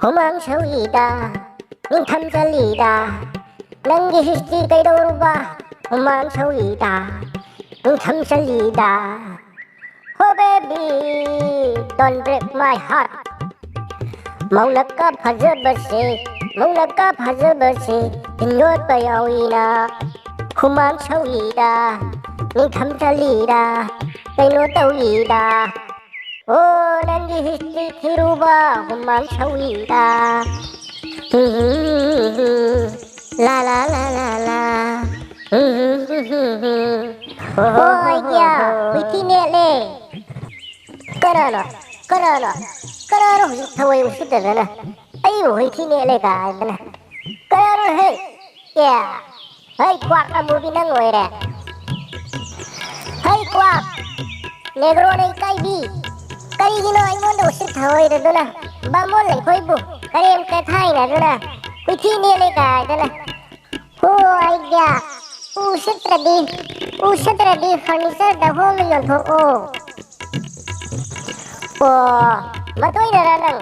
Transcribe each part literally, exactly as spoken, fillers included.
ꯍꯨꯃꯥꯡ ꯁꯧꯏꯗ, ꯅꯤꯡꯊꯝ ꯆꯜꯂꯤꯗ, ꯅꯪꯒꯤ history ꯀꯩꯗꯧꯔꯨꯕ? ꯍꯨꯃꯥꯡ ꯁꯧꯏꯗ, ꯅꯤꯡꯊꯝ ꯆꯜꯂꯤꯗ. Oh baby, don't break my heart. ꯃꯧꯅꯀ ꯐꯖꯕꯁꯦ, ꯃꯧꯅꯀ ꯐꯖꯕꯁꯦ, ꯇꯤꯟ ꯌꯣꯠꯄ ꯌꯥꯎꯏꯅ. ꯍꯨꯃꯥꯡ ꯁꯧꯏꯗ, ꯅꯤꯡꯊꯝ ꯆꯜꯂꯤꯗ, ꯀꯩꯅꯣ ꯇꯧꯏꯗ. ꯑꯣ, ꯅꯪꯒꯤ history ꯊꯤꯔꯨꯕ ꯍꯨꯃꯥꯡ ꯁꯧꯏꯗ. ꯂꯥ, ꯂꯥ, ꯂꯥ, ꯂꯥ, ꯂꯥ. ꯍꯣ, ꯍꯣ, ꯍꯣ, ꯑꯩꯒꯤꯌꯥ, ꯍꯣ, ꯍꯣ. ꯍꯨꯏꯊꯤ ꯅꯦꯠꯂꯦ꯫ ꯀꯅꯥꯅꯣ? ꯀꯅꯥꯅꯣ? ꯀꯅꯥꯅꯣ ꯍꯧꯖꯤꯛ ꯊꯋꯥꯏ ꯎꯁꯤꯠꯇꯗꯅ? ꯑꯩꯕꯨ ꯍꯨꯏꯊꯤ ꯅꯦꯠꯂꯦ ꯀꯥꯏꯗꯅ꯫ ꯀꯅꯥꯅꯣ ꯍꯦ? ꯑꯦ, ꯍꯩ ꯀ꯭ꯋꯥꯛ ꯑꯃꯨꯕꯤ ꯅꯪ ꯑꯣꯏꯔꯦ꯫ ꯍꯩ ꯀ꯭ꯋꯥꯛ! ꯅꯦꯒ꯭ꯔꯣꯅ ꯏꯀꯥꯏꯕꯤ! ꯀꯔꯤꯒꯤꯅꯣ ꯑꯩꯉꯣꯟꯗ ꯎꯁꯤꯠ ꯊꯑꯣꯏꯗꯗꯨꯅ? ꯕꯥꯃꯣꯟ ꯑꯩꯈꯣꯏꯕꯨ ꯀꯔꯦꯝ ꯀꯊꯥꯏꯅꯗꯨꯅ ꯍꯨꯏꯊꯤ ꯅꯦꯠꯂꯦ ꯀꯥꯏꯗꯅ꯫ ꯍꯣ ꯑꯩꯒ꯭ꯌꯥ! ꯎꯁꯤꯠꯇ꯭ꯔꯗꯤ, ꯎꯁꯤꯠꯇ꯭ꯔꯗꯤ furniture ꯗ ꯍꯣꯡꯅ ꯌꯣꯟꯊꯣꯛꯑꯣ꯫ ꯑꯣ, ꯃꯗꯨꯏꯅꯔ ꯅꯪ?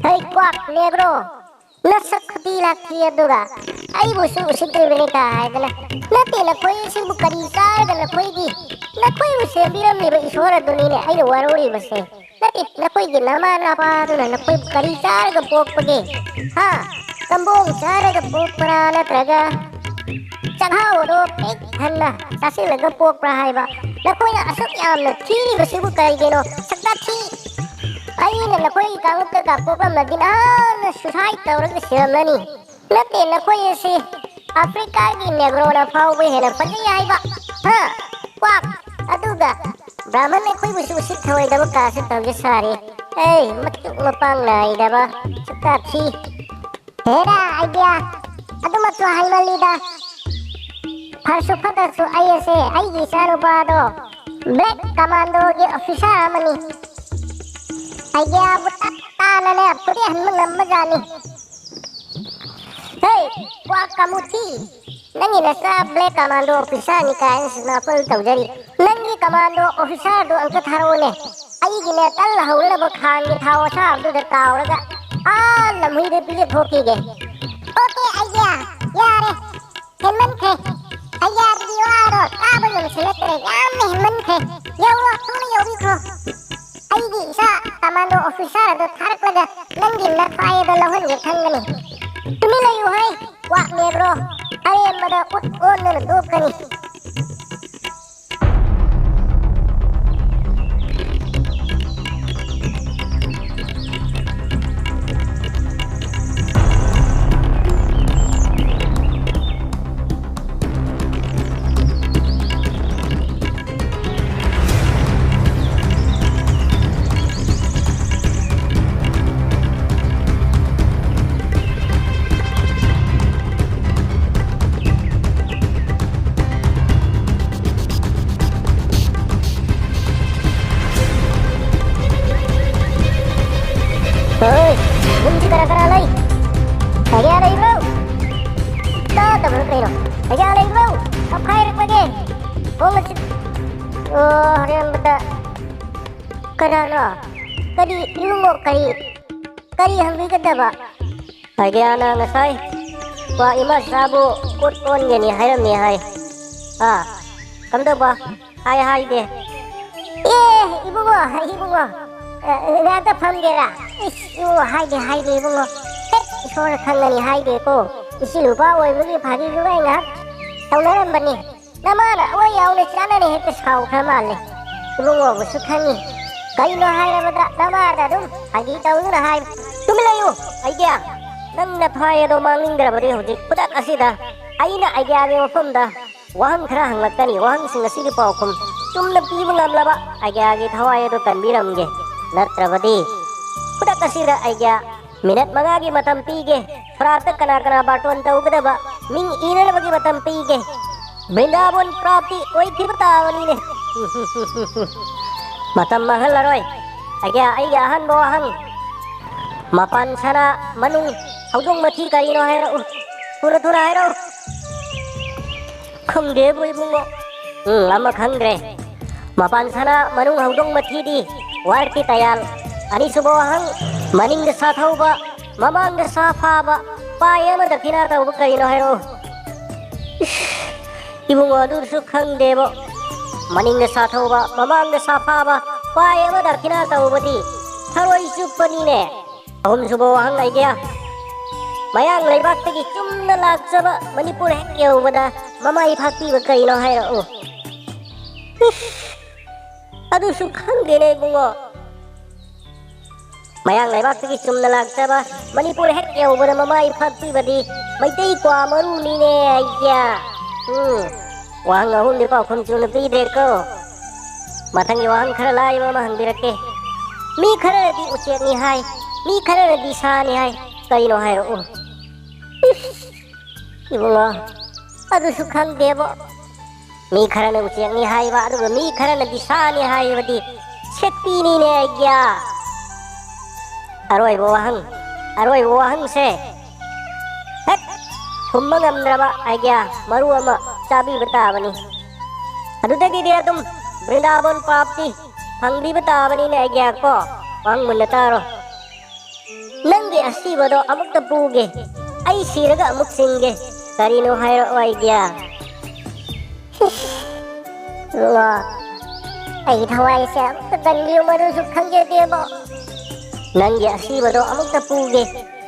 ꯍꯩ ꯀ꯭ꯋꯥꯛ ꯅꯦꯒ꯭ꯔꯣ! ꯅꯁꯛ ꯈꯨꯊꯤ ꯂꯥꯛꯊꯤ ꯑꯗꯨꯒ ꯑꯩꯕꯨꯁꯨ ꯎꯁꯤꯠꯇ꯭ꯔꯤꯕꯅꯤ ꯀꯥ ꯍꯥꯏꯗꯅ꯫ ꯅꯠꯇꯦ, ꯅꯈꯣꯏ ꯑꯁꯤꯕꯨ ꯀꯔꯤ ꯆꯥꯔꯒ ꯅꯈꯣꯏꯒꯤ, ꯅꯈꯣꯏꯕꯨ ꯁꯦꯝꯕꯤꯔꯝꯂꯤꯕ ꯏꯁꯣꯔ ꯑꯗꯨꯅꯤꯅꯦ ꯑꯩꯅ ꯋꯥꯔꯧꯔꯤꯕꯁꯦ꯫ ꯅꯠꯇꯦ, ꯅꯈꯣꯏꯒꯤ ꯅꯃꯥ ꯅꯄꯥꯗꯨꯅ ꯅꯈꯣꯏꯕꯨ ꯀꯔꯤ ꯆꯥꯔꯒ ꯄꯣꯛꯄꯒꯦ? ꯍꯥ? ꯀꯝꯕꯣꯡ ꯆꯥꯔꯒ ꯄꯣꯛꯄ꯭ꯔꯥ ꯅꯠꯇ꯭ꯔꯒ ꯆꯥꯛꯍꯥꯎ ꯑꯗꯣ ꯄꯤꯛ ꯊꯟꯅ ꯆꯥꯁꯤꯜꯂꯒ ꯄꯣꯛꯄ꯭ꯔꯥ ꯍꯥꯏꯕ? ꯅꯈꯣꯏꯅ ꯑꯁꯨꯛ ꯌꯥꯝꯅ ꯊꯤꯔꯤꯕꯁꯤꯕꯨ ꯀꯔꯤꯒꯤꯅꯣ? ꯁꯛꯇꯥ ꯊꯤ! ꯑꯩꯅ ꯅꯈꯣꯏꯒꯤ ꯀꯥꯡꯂꯨꯞꯇ ꯀꯥꯞꯊꯣꯛꯂꯝꯃꯗꯤ ꯅꯍꯥꯟꯅ suicide ꯇꯧꯔꯒ ꯁꯤꯔꯝꯃꯅꯤ꯫ ꯅꯠꯇꯦ, ꯅꯈꯣꯏ ꯑꯁꯤ ꯑꯐ꯭ꯔꯤꯀꯥꯒꯤ ꯅꯦꯒ꯭ꯔꯣꯅ ꯐꯥꯎꯕ ꯍꯦꯟꯅ ꯐꯖꯩ ꯍꯥꯏꯕ꯫ ꯍꯥ? ꯀ꯭ꯋꯥꯛ! ꯑꯗꯨꯒ ꯕ꯭ꯔꯥꯍꯃꯟ ꯑꯩꯈꯣꯏꯕꯨꯁꯨ ꯎꯁꯤꯠ ꯊꯑꯣꯏꯗꯕ ꯀꯥꯁꯨ ꯇꯧꯒꯦ ꯁꯥꯔꯤ꯫ ꯑꯩ ꯃꯇꯨ ꯃꯄꯥꯡ ꯅꯥꯏꯗꯕ ꯁꯛꯇꯥ ꯊꯤ꯫ ꯍꯦꯔꯥ ꯑꯥꯏꯗꯤꯌꯥ! ꯑꯗꯨꯃꯛꯁꯨ ꯍꯥꯏꯃꯜꯂꯤꯗ꯫ ꯐꯔꯁꯨ ꯐꯠꯇ꯭ꯔꯁꯨ ꯑꯩ ꯑꯁꯦ ꯑꯩꯒꯤ ꯏꯆꯥꯅꯨꯄꯥꯗꯣ black commando ꯒꯤ officer ꯑꯃꯅꯤ꯫ ꯑꯥꯏꯗꯤꯌꯥꯕꯨ ꯇꯞ ꯇꯥꯅꯅꯦ ꯐꯨꯗꯤ ꯍꯟꯕ ꯉꯝꯕꯖꯥꯠꯅꯤ꯫ ꯍꯦ, ꯀ꯭ꯋꯥꯛ ꯀꯥꯃꯨꯊꯤ! ꯅꯪꯒꯤ ꯅꯆꯥ black commando officer ꯅꯤ ꯀꯥꯏꯅ ꯁꯤꯃꯥ full ꯇꯧꯖꯔꯤ꯫ ꯅꯪꯒꯤ commando officer ꯗꯨ ꯑꯝꯇ ꯊꯥꯔꯛꯎꯅꯦ꯫ ꯑꯩꯒꯤꯅꯦ ꯇꯜ ꯍꯧꯅꯅꯕ ꯈꯥꯡꯒꯤ ꯊꯥꯎ ꯑꯁꯥꯕꯗꯨꯗ ꯇꯥꯎꯔꯒ ꯑꯥ ꯂꯝꯍꯨꯏꯗ ꯄꯤꯖꯊꯣꯛꯈꯤꯒꯦ꯫ Okay, idea. ꯌꯥꯔꯦ꯫ ꯍꯦꯟꯃꯟꯈ꯭ꯔꯦ꯫ ꯑꯥꯏꯗꯤꯌꯥꯗꯨꯗꯤ ꯋꯥꯔꯣ꯫ ꯇꯥꯕ ꯉꯝꯁꯤꯜꯂꯛꯇ꯭ꯔꯦ꯫ ꯌꯥꯝꯅ ꯍꯦꯟꯃꯟꯈ꯭ꯔꯦ꯫ ꯌꯧꯔꯣ, ꯊꯨꯅ ꯌꯧꯕꯤꯈ꯭ꯔꯣ꯫ ꯑꯩꯒꯤ ꯏꯆꯥ ꯀꯃꯥꯟꯗꯣ ꯑꯣꯐꯤꯁꯥꯔ ꯑꯗꯣ ꯊꯥꯔꯛꯂꯒ ꯅꯪꯒꯤ ꯅꯊ꯭ꯋꯥꯏ ꯑꯗꯣ ꯂꯧꯍꯟꯒꯦ ꯈꯟꯒꯅꯤ꯫ ꯇꯨꯃꯤꯟ ꯂꯩꯌꯨ ꯍꯩ, ꯀ꯭ꯋꯥꯛ ꯅꯦꯒ꯭ꯔꯣ꯫ ꯑꯔꯦꯝꯕꯗ ꯎꯠ ꯑꯣꯟꯗꯅ ꯇꯣꯛꯀꯅꯤ꯫ ꯍꯣꯏ, ꯌꯨꯝꯁꯤ ꯀꯅꯥ ꯀꯅꯥ ꯂꯩ? ꯑꯥꯏꯗꯤꯌꯥ ꯂꯩꯕ꯭ꯔꯣ? ꯇꯥꯗꯕ꯭ꯔꯣ ꯀꯩꯅꯣ? ꯑꯥꯏꯗꯤꯌꯥ ꯂꯩꯕ꯭ꯔꯣ? ꯇꯞꯈꯥꯏꯔꯛꯄꯒꯤ ꯃꯑꯣꯡ ꯑꯁꯤ꯫ ꯑꯣ, ꯑꯔꯦꯝꯕꯗ꯫ ꯀꯅꯥꯅꯣ? ꯀꯔꯤ ꯏꯕꯨꯡꯉꯣ, ꯀꯔꯤ, ꯀꯔꯤ ꯍꯪꯕꯤꯒꯗꯕ? ꯑꯥꯏꯗꯤꯌꯥꯅ ꯉꯁꯥꯏ ꯀ꯭ꯋꯥꯛ ꯏꯃꯥ ꯁꯥꯕꯨ ꯎꯠ ꯑꯣꯟꯒꯅꯤ ꯍꯥꯏꯔꯝꯃꯤ ꯍꯥꯏ꯫ ꯑꯥ, ꯀꯝꯗꯧꯕ? ꯍꯥꯏ ꯍꯥꯏꯗꯦ꯫ ꯑꯦ, ꯏꯕꯨꯡꯉꯣ, ꯏꯕꯨꯡꯉꯣ, ꯑ, ꯉꯥꯛꯇ ꯐꯝꯒꯦꯔꯥ? ꯏꯁ, ꯏꯕꯨꯡꯉꯣ, ꯍꯥꯏꯗꯦ, ꯍꯥꯏꯗꯦ, ꯏꯕꯨꯡꯉꯣ꯫ ꯍꯦꯛ ꯏꯁꯣꯔꯅ ꯈꯪꯒꯅꯤ ꯍꯥꯏꯗꯦꯀꯣ꯫ ꯏꯆꯤꯜ ꯅꯨꯄꯥ ꯑꯣꯏꯕꯒꯤ ꯐꯥꯒꯤ ꯖꯨꯒꯥꯏ ꯉꯥꯏꯍꯥꯛ ꯇꯧꯅꯔꯝꯕꯅꯤ꯫ ꯅꯃꯥꯅ ꯑꯩꯈꯣꯏ ꯌꯥꯎꯅ ꯆꯥꯅꯅꯤ ꯍꯦꯛꯇ ꯁꯥꯎꯈ꯭ꯔ ꯃꯥꯜꯂꯦ꯫ ꯏꯕꯨꯡꯉꯣꯕꯨꯁꯨ ꯈꯪꯉꯤ꯫ ꯀꯩꯅꯣ ꯍꯥꯏꯔꯕꯗ ꯅꯃꯥꯗ ꯑꯗꯨꯝ ꯐꯥꯒꯤ ꯇꯧꯗꯨꯅ ꯍꯥꯏ꯫ ꯇꯨꯃꯤꯟ ꯂꯩꯌꯨ, ꯑꯥꯏꯗꯤꯌꯥ꯫ ꯅꯪ ꯅꯊ꯭ꯋꯥꯏ ꯑꯗꯣ ꯃꯥꯡꯅꯤꯡꯗ꯭ꯔꯕꯗꯤ ꯍꯧꯖꯤꯛ ꯈꯨꯗꯛ ꯑꯁꯤꯗ ꯑꯩꯅ ꯑꯥꯏꯗꯤꯌꯥꯒꯤ ꯃꯐꯝꯗ ꯋꯥꯍꯪ ꯈꯔ ꯍꯪꯂꯛꯀꯅꯤ꯫ ꯋꯥꯍꯪꯁꯤꯡ ꯑꯁꯤꯒꯤ ꯄꯥꯎꯈꯨꯝ ꯆꯨꯝꯅ ꯄꯤꯕ ꯉꯝꯂꯕ ꯑꯥꯏꯗꯤꯌꯥꯒꯤ ꯊꯋꯥꯏ ꯑꯗꯨ ꯀꯟꯕꯤꯔꯝꯒꯦ꯫ ꯅꯠꯇ꯭ꯔꯕꯗꯤ ꯈꯨꯗꯛ ꯑꯁꯤꯗ ꯑꯥꯏꯗꯤꯌꯥ ꯃꯤꯅꯠ ꯃꯉꯥꯒꯤ ꯃꯇꯝ ꯄꯤꯒꯦ꯫ ꯐ꯭ꯔꯥꯠꯇ ꯀꯅꯥ ꯀꯅꯥ ꯕꯥꯔꯇꯣꯟ ꯇꯧꯒꯗꯕ ꯃꯤꯡ ꯏꯅꯅꯕꯒꯤ ꯃꯇꯝ ꯄꯤꯒꯦ꯫ ꯕ꯭ꯔꯤꯟꯗꯥꯕꯣꯟ ꯄ꯭ꯔꯥꯞꯇꯤ ꯑꯣꯏꯈꯤꯕ ꯇꯥꯕꯅꯤꯅꯦ꯫ ꯃꯇꯝ ꯃꯥꯡꯍꯜꯂꯔꯣꯏ꯫ ꯑꯥꯏꯗꯤꯌꯥ, ꯑꯩꯒꯤ ꯑꯍꯥꯟꯕ ꯋꯥꯍꯪ꯫ ꯃꯄꯥꯟ ꯁꯅꯥ ꯃꯅꯨꯡ ꯍꯧꯗꯣꯡ ꯃꯊꯤ ꯀꯔꯤꯅꯣ ꯍꯥꯏꯔꯛꯎ꯫ ꯊꯨꯅ ꯊꯨꯅ ꯍꯥꯏꯔꯛꯎ꯫ ꯈꯪꯗꯦꯕꯨ ꯏꯕꯨꯡꯉꯣ꯫ ꯎꯝ, ꯑꯃ ꯈꯪꯗ꯭ꯔꯦ꯫ ꯃꯄꯥꯟ ꯁꯅꯥ ꯃꯅꯨꯡ ꯍꯧꯗꯣꯡ ꯃꯊꯤꯗꯤ ꯋꯥꯔꯠꯀꯤ ꯇꯌꯥꯜ꯫ ꯑꯅꯤꯁꯨꯕ ꯋꯥꯍꯪ, ꯃꯅꯤꯡꯗ ꯁꯥ ꯊꯧꯕ ꯃꯃꯥꯡꯗ ꯁꯥ ꯐꯥꯕ, ꯄꯥꯏ ꯑꯃ ꯗꯈꯤꯅꯥ ꯇꯧꯕ ꯀꯔꯤꯅꯣ ꯍꯥꯏꯔꯛꯎ꯫ ꯏꯁ, ꯏꯕꯨꯡꯉꯣ, ꯑꯗꯨꯁꯨ ꯈꯪꯗꯦꯕꯣ꯫ ꯃꯅꯤꯡꯗ ꯁꯥ ꯊꯧꯕ, ꯃꯃꯥꯡꯗ ꯁꯥ ꯐꯥꯕ, ꯄꯥꯏ ꯑꯃ ꯗꯈꯤꯅꯥ ꯇꯧꯕꯗꯤ ꯊꯔꯣꯏ ꯆꯨꯞꯄꯅꯤꯅꯦ꯫ ꯑꯍꯨꯝꯁꯨꯕ ꯋꯥꯍꯪ idea꯫ ꯃꯌꯥꯡ ꯂꯩꯕꯥꯛꯇꯒꯤ ꯆꯨꯝꯅ ꯂꯥꯛꯆꯕ ꯃꯅꯤꯄꯨꯔ ꯍꯦꯛ ꯌꯧꯕꯗ ꯃꯃꯥꯏ ꯐꯥꯛꯄꯤꯕ ꯀꯩꯅꯣ ꯍꯥꯏꯔꯛꯎ꯫ ꯏꯁ, ꯑꯗꯨꯁꯨ ꯈꯪꯗꯦꯅꯦ ꯏꯕꯨꯡꯉꯣ꯫ ꯃꯌꯥꯡ ꯂꯩꯕꯥꯛꯇꯒꯤ ꯆꯨꯝꯅ ꯂꯥꯛꯆꯕ ꯃꯅꯤꯄꯨꯔ ꯍꯦꯛ ꯌꯧꯕꯗ ꯃꯃꯥꯏ ꯐꯥꯛꯄꯤꯕꯗꯤ ꯃꯩꯇꯩ ꯀ꯭ꯋꯥ ꯃꯔꯨꯅꯤꯅꯦ ꯑꯩꯒ꯭ꯌꯥ꯫ ꯎꯝ, ꯋꯥꯍꯪ ꯑꯍꯨꯝꯗꯤ ꯄꯥꯎꯈꯨꯝ ꯆꯨꯝꯅ ꯄꯤꯗ꯭ꯔꯦꯀꯣ꯫ ꯃꯊꯪꯒꯤ ꯋꯥꯍꯪ ꯈꯔ ꯂꯥꯏꯕ ꯑꯃ ꯍꯪꯕꯤꯔꯛꯀꯦ꯫ ꯃꯤ ꯈꯔꯅꯗꯤ ꯎꯆꯦꯛꯅꯤ ꯍꯥꯏ, ꯃꯤ ꯈꯔꯅꯗꯤ ꯁꯥꯅꯤ ꯍꯥꯏ, ꯀꯩꯅꯣ ꯍꯥꯏꯔꯛꯎ꯫ ꯏꯁ, ꯏꯕꯨꯡꯉꯣ, ꯑꯗꯨꯁꯨ ꯈꯪꯗꯦꯕꯣ꯫ ꯃꯤ ꯈꯔꯅ ꯎꯆꯦꯛꯅꯤ ꯍꯥꯏꯕ, ꯑꯗꯨꯒ ꯃꯤ ꯈꯔꯅꯗꯤ ꯁꯥꯅꯤ ꯍꯥꯏꯕꯗꯤ ꯁꯦꯠꯄꯤꯅꯤꯅꯦ ꯑꯩꯒ꯭ꯌꯥ꯫ ꯑꯔꯣꯏꯕ ꯋꯥꯍꯪ, ꯑꯔꯣꯏꯕ ꯋꯥꯍꯪꯁꯦ ꯍꯦꯛ ꯈꯨꯝꯕ ꯉꯝꯗ꯭ꯔꯕ ꯑꯩꯒ꯭ꯌꯥ ꯃꯔꯨ ꯑꯃ ꯆꯥꯕꯤꯕ ꯇꯥꯕꯅꯤ꯫ ꯑꯗꯨꯗꯒꯤꯗꯤ ꯑꯗꯨꯝ ꯕ꯭ꯔꯤꯟꯗꯥꯕꯣꯟ ꯄ꯭ꯔꯥꯞꯇꯤ ꯐꯪꯕꯤꯕ ꯇꯥꯕꯅꯤꯅꯦ ꯑꯩꯒ꯭ꯌꯥ ꯀꯣ꯫ ꯋꯥꯍꯪ ꯃꯨꯟꯅ ꯇꯥꯔꯣ꯫ ꯅꯪꯒꯤ ꯑꯁꯤꯕꯗꯣ ꯑꯃꯨꯛꯇ ꯄꯨꯒꯦ, ꯑꯩ ꯁꯤꯔꯒ ꯑꯃꯨꯛ ꯁꯤꯡꯒꯦ, ꯀꯔꯤꯅꯣ ꯍꯥꯏꯔꯛꯑꯣ ꯑꯩꯒ꯭ꯌꯥ꯫ ꯏꯕꯨꯡꯉꯣ, ꯑꯩ ꯊꯋꯥꯏꯁꯦ ꯑꯃꯨꯛꯇ ꯀꯟꯕꯤꯌꯨ, ꯃꯗꯨꯁꯨ ꯈꯪꯖꯗꯦꯕꯣ꯫ ꯅꯪꯒꯤ ꯑꯁꯤꯕꯗꯣ ꯑꯃꯨꯛꯇ ꯄꯨꯒꯦ,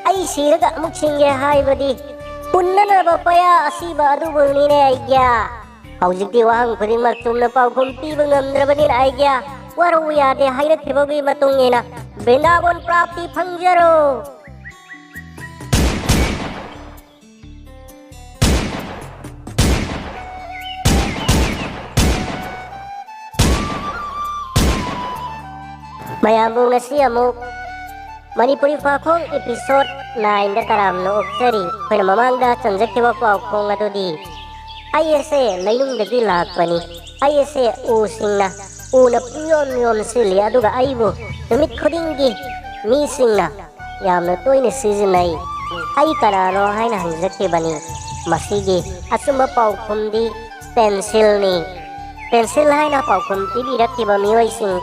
ꯑꯩ ꯁꯤꯔꯒ ꯑꯃꯨꯛ ꯁꯤꯡꯒꯦ ꯍꯥꯏꯕꯗꯤ ꯄꯨꯟꯅꯅꯕ ꯄꯌꯥ ꯑꯁꯤꯕ ꯑꯗꯨꯕꯨꯅꯤꯅꯦ ꯑꯩꯒ꯭ꯌꯥ꯫ ꯍꯧꯖꯤꯛꯇꯤ ꯋꯥꯍꯪ ꯈꯨꯗꯤꯡꯃꯛ ꯆꯨꯝꯅ ꯄꯥꯎꯈꯨꯝ ꯄꯤꯕ ꯉꯝꯗ꯭ꯔꯕꯅꯤꯅ ꯑꯩꯒ꯭ꯌꯥ, ꯋꯥꯔꯧ ꯌꯥꯗꯦ ꯍꯥꯏꯔꯛꯈꯤꯕꯒꯤ ꯃꯇꯨꯡ ꯏꯟꯅ ꯕ꯭ꯔꯤꯟꯗꯥꯕꯣꯟ ꯄ꯭ꯔꯥꯞꯇꯤ ꯐꯪꯖꯔꯣ꯫ ꯃꯌꯥꯝꯕꯨ ꯉꯁꯤ ꯑꯃꯨꯛ ꯃꯅꯤꯄꯨꯔꯤ ꯄꯥꯈꯣꯡ episode nine ꯗ ꯇꯔꯥꯝꯅ ꯑꯣꯛꯆꯔꯤ꯫ ꯑꯩꯈꯣꯏꯅ ꯃꯃꯥꯡꯗ ꯆꯟꯖꯈꯤꯕ ꯄꯥꯎꯈꯣꯡ ꯑꯗꯨꯗꯤ, ꯑꯩ ꯑꯁꯦ ꯂꯩꯅꯨꯡꯗꯒꯤ ꯂꯥꯛꯄꯅꯤ, ꯑꯩ ꯑꯁꯦ ꯎꯁꯤꯡꯅ, ꯎꯅ ꯄꯨꯡꯌꯣꯝ ꯌꯣꯝꯁꯤꯜꯂꯤ, ꯑꯗꯨꯒ ꯑꯩꯕꯨ ꯅꯨꯃꯤꯠ ꯈꯨꯗꯤꯡꯒꯤ ꯃꯤꯁꯤꯡꯅ ꯌꯥꯝꯅ ꯇꯣꯏꯅ ꯁꯤꯖꯤꯟꯅꯩ꯫ ꯑꯩ ꯀꯅꯥꯅꯣ ꯍꯥꯏꯅ ꯍꯪꯖꯈꯤꯕꯅꯤ꯫ ꯃꯁꯤꯒꯤ ꯑꯆꯨꯝꯕ ꯄꯥꯎꯈꯨꯝꯗꯤ ꯄꯦꯟꯁꯤꯜꯅꯤ꯫ ꯄꯦꯟꯁꯤꯜ ꯍꯥꯏꯅ ꯄꯥꯎꯈꯨꯝ ꯄꯤꯕꯤꯔꯛꯈꯤꯕ ꯃꯤꯑꯣꯏꯁꯤꯡ,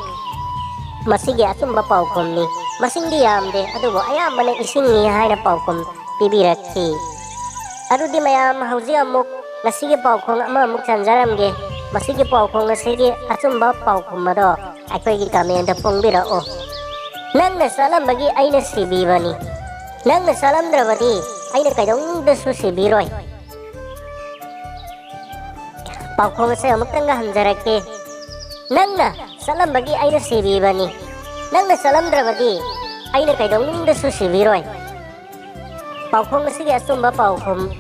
ꯃꯁꯤꯒꯤ ꯑꯆꯨꯝꯕ ꯄꯥꯎꯈꯨꯝꯅꯤ꯫ ꯃꯁꯤꯡꯗꯤ ꯌꯥꯝꯗꯦ, ꯑꯗꯨꯕꯨ ꯑꯌꯥꯝꯕꯅ ꯏꯁꯤꯡꯅꯤ ꯍꯥꯏꯅ ꯄꯥꯎꯈꯨꯝ ꯄꯤꯕꯤꯔꯛꯈꯤ꯫ ꯑꯗꯨꯗꯤ ꯃꯌꯥꯝ, ꯍꯧꯖꯤꯛ ꯑꯃꯨꯛ ꯉꯁꯤꯒꯤ ꯄꯥꯎꯈꯣꯡ ꯑꯃꯃꯨꯛ ꯆꯟꯖꯔꯝꯒꯦ꯫ ꯃꯁꯤꯒꯤ ꯄꯥꯎꯈꯣꯡ ꯑꯁꯤꯒꯤ ꯑꯆꯨꯝꯕ ꯄꯥꯎꯈꯨꯝ ꯑꯗꯣ ꯑꯩꯈꯣꯏꯒꯤ comment ꯐꯣꯡꯕꯤꯔꯛꯎ꯫ ꯅꯪꯅ ꯆꯠꯂꯝꯕꯒꯤ ꯑꯩꯅ ꯁꯤꯕꯤꯕꯅꯤ꯫ ꯅꯪꯅ ꯆꯠꯂꯝꯗ꯭ꯔꯕꯗꯤ ꯑꯩꯅ ꯀꯩꯗꯧꯅꯨꯡꯗꯁꯨ ꯁꯤꯕꯤꯔꯣꯏ꯫ ꯄꯥꯎꯈꯣꯡ ꯑꯁꯦ ꯑꯃꯨꯛꯇꯪꯒ ꯍꯟꯖꯔꯛꯀꯦ꯫ ꯅꯪꯅ ꯆꯠꯂꯝꯕꯒꯤ ꯑꯩꯅ ꯁꯤꯕꯤꯕꯅꯤ꯫ ꯅꯪꯅ ꯆꯠꯂꯝꯗ꯭ꯔꯕꯗꯤ ꯑꯩꯅ ꯀꯩꯗꯧꯅꯨꯡꯗꯁꯨ ꯁꯤꯕꯤꯔꯣꯏ꯫ ꯄꯥꯎꯈꯣꯡ ꯑꯁꯤꯒꯤ ꯑꯆꯨꯝꯕ ꯄꯥꯎꯈꯨꯝ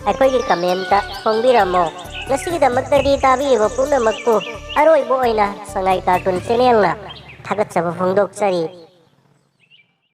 ꯑꯩꯈꯣꯏꯒꯤ comment ꯐꯣꯡꯕꯤꯔꯝꯃꯣ꯫ ꯉꯁꯤꯒꯤꯗꯃꯛꯇꯗꯤ ꯇꯥꯕꯤꯔꯤꯕ ꯄꯨꯝꯅꯃꯛꯄꯨ ꯑꯔꯣꯏꯕ ꯑꯣꯏꯅ ꯁꯉꯥꯏ Cartoon Channelꯅ ꯊꯥꯒꯠꯆꯕ ꯐꯣꯡꯗꯣꯛꯆꯔꯤ꯫